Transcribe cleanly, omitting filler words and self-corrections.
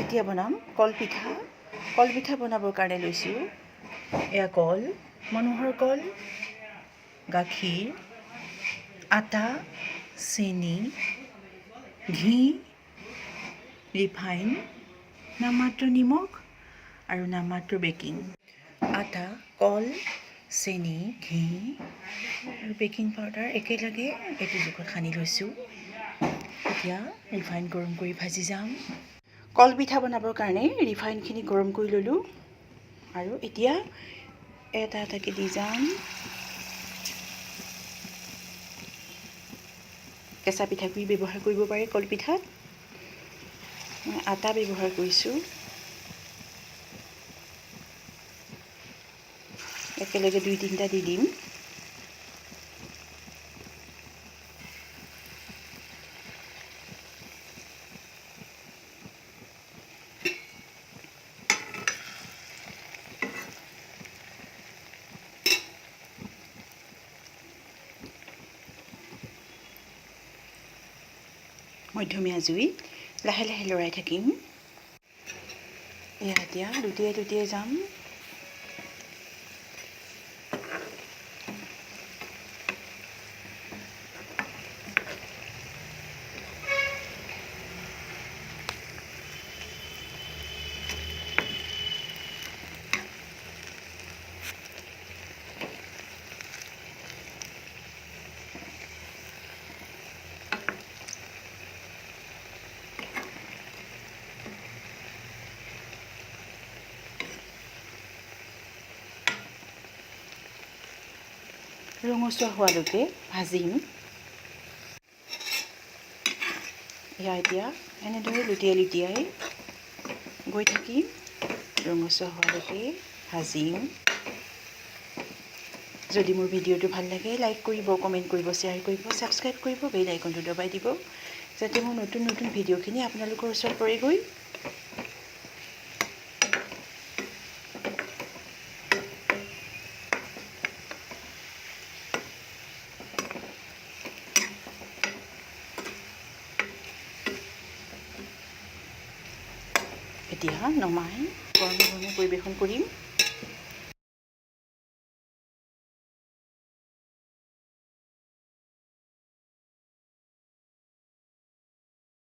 এতিয়া বনাম কলপিঠা। কলপিঠা বনাবৰ কাৰণে লৈছোঁ এয়া কল, মানুহৰ কল, গাখীৰ, আটা, চেনি, ঘি, ৰিফাইন, নামমাত্ৰ নিমখ আৰু নামমাত্ৰ বেকিং। আটা, কল, চেনি, ঘি আৰু বেকিং পাউডাৰ একেলগে এইটো জোখত সানি লৈছোঁ। এতিয়া ৰিফাইন গৰম কৰি ভাজি যাম। কলপিঠা বনাবৰ কাৰণে ৰিফাইনখিনি গৰম কৰি ল'লোঁ আৰু এতিয়া এটা এটাকৈ দি যাম। কেঁচা পিঠাগুড়ি ব্যৱহাৰ কৰিব পাৰে কলপিঠাত। মই আটা ব্যৱহাৰ কৰিছোঁ। একেলগে 2-3টা দি দিম। মধ্যমীয়া জুইত লাহে লাহে লৰাই থাকিম। এয়া এতিয়া লুটিয়াই লুটিয়াই যাম। ৰঙচুৱা হোৱালৈকে ভাজিম। এয়া এতিয়া এনেদৰে লুটিয়াই লুটিয়াই গৈ থাকিম, ৰঙচুৱা হোৱালৈকে ভাজিম। যদি মোৰ ভিডিঅ'টো ভাল লাগে লাইক কৰিব, কমেণ্ট কৰিব, শ্বেয়াৰ কৰিব, ছাবস্ক্ৰাইব কৰিব, বেল আইকনটো দবাই দিব, যাতে মোৰ নতুন নতুন ভিডিঅ'খিনি আপোনালোকৰ ওচৰত পৰেগৈ। এতিয়া নমাই গৰমে গৰমে পৰিৱেশন কৰিম।